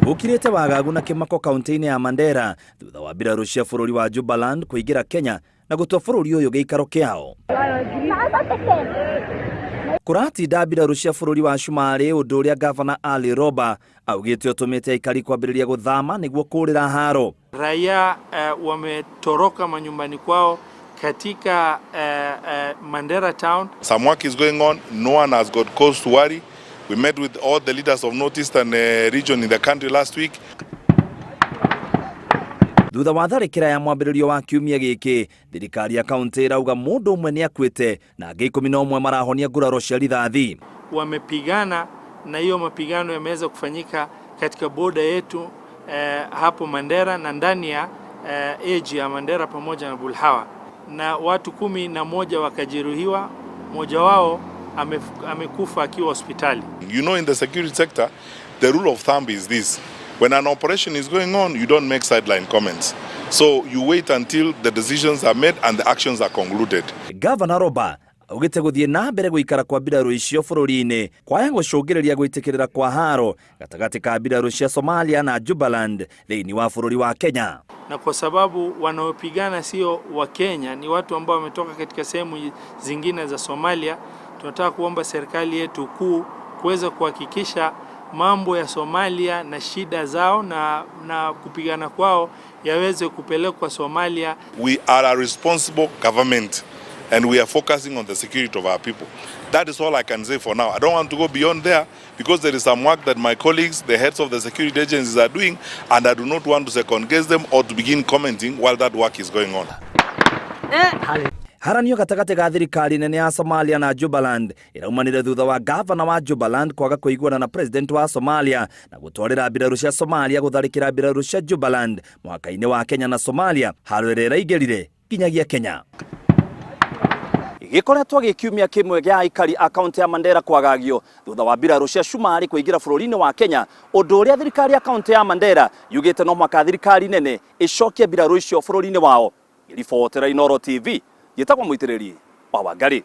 Gũkirĩte wagagu na kĩmako kaunti-inĩ ya Mandera thutha wa mbirarũ cia bũrũri wa Jubaland kũingĩra Kenya na gũtua bũrũri ũyũ gĩikaro kĩao. Kũratinda mbirarũ cia bũrũri wa Cumarĩ ũndũ ũrĩa gavana Ali Roba augĩte ũtũmĩte aikari kwambĩrĩria gũthama nĩguo kũũrĩra haro. Raia wametoroka manyumbani kwao katika Mandera town. Some work is going on. No one has got cause to worry. We met with all the leaders of Northeastern region in the country last week. Thutha wa tharĩkĩra ya mwambĩrĩrio wa kiumia gĩkĩ, thirikari ya kaunti ĩrauga mũndũ ũmwe nĩ akuĩte na angĩ 11 marahonia nguraro cia rithathi. Wamepigana na hiyo mapigano yameweza kufanyika katika boda yetu hapo Mandera na ndani ya eji ya Mandera pamoja na Bulhawa, na watu 11 wakajeruhiwa, mmoja wao amekufa akiwa hospitali. In the security sector, the rule of thumb is this. When an operation is going on, you don't make sideline comments. So you wait until the decisions are made and the actions are concluded. Governor Roba augĩte gũthiĩ na mbere gũikara kwa mbirarũ icio bũrũri-inĩ kwaya gũcũngĩrĩria gwĩtĩkĩrĩra kwa haro gatagatĩ ka mbirarũ cia Somalia na Jubaland thĩinĩ wa bũrũri wa Kenya. Na kwa sababu wanaopigana sio wa Kenya, ni watu ambao wametoka katika sehemu zingine za Somalia, tunataka kuomba serikali yetu kuu kuweza kuhakikisha mambo ya Somalia na shida zao na kupigana kwao yaweze kupelekwa Somalia. We are a responsible government and we are focusing on the security of our people. That is all I can say for now. I don't want to go beyond there because there is some work that my colleagues, the heads of the security agencies, are doing, and I do not want to second guess them or to begin commenting while that work is going on. Haranio gatagatĩ ga thirikari nene ya Somalia na Jubaland ĩraumanire thutha wa gavana wa Jubaland kwaga kũiguana na president wa Somalia na gũtwarĩra mbirarũ cia Somalia gũtharĩkĩra mbirarũ cia Jubaland mwaka-inĩ wa Kenya na Somalia, haro ĩrĩa ĩraingĩrire nginyagia Kenya. Gĩkoretwo gĩ kiumia kĩmwe gĩa aikari a kaunti ya Mandera kwagagio thutha wa mbirarũ cia Cumarĩ kũingĩra bũrũri-inĩ wa Kenya, ũndũ ũrĩa thirikari ya kaunti ya Mandera yugĩte no mũhaka thirikari nene ĩcokie mbirarũ icio bũrũri-inĩ wao. Ngĩribotera Inooro TV, njĩtagwo Mũitĩrĩri wa Wangari.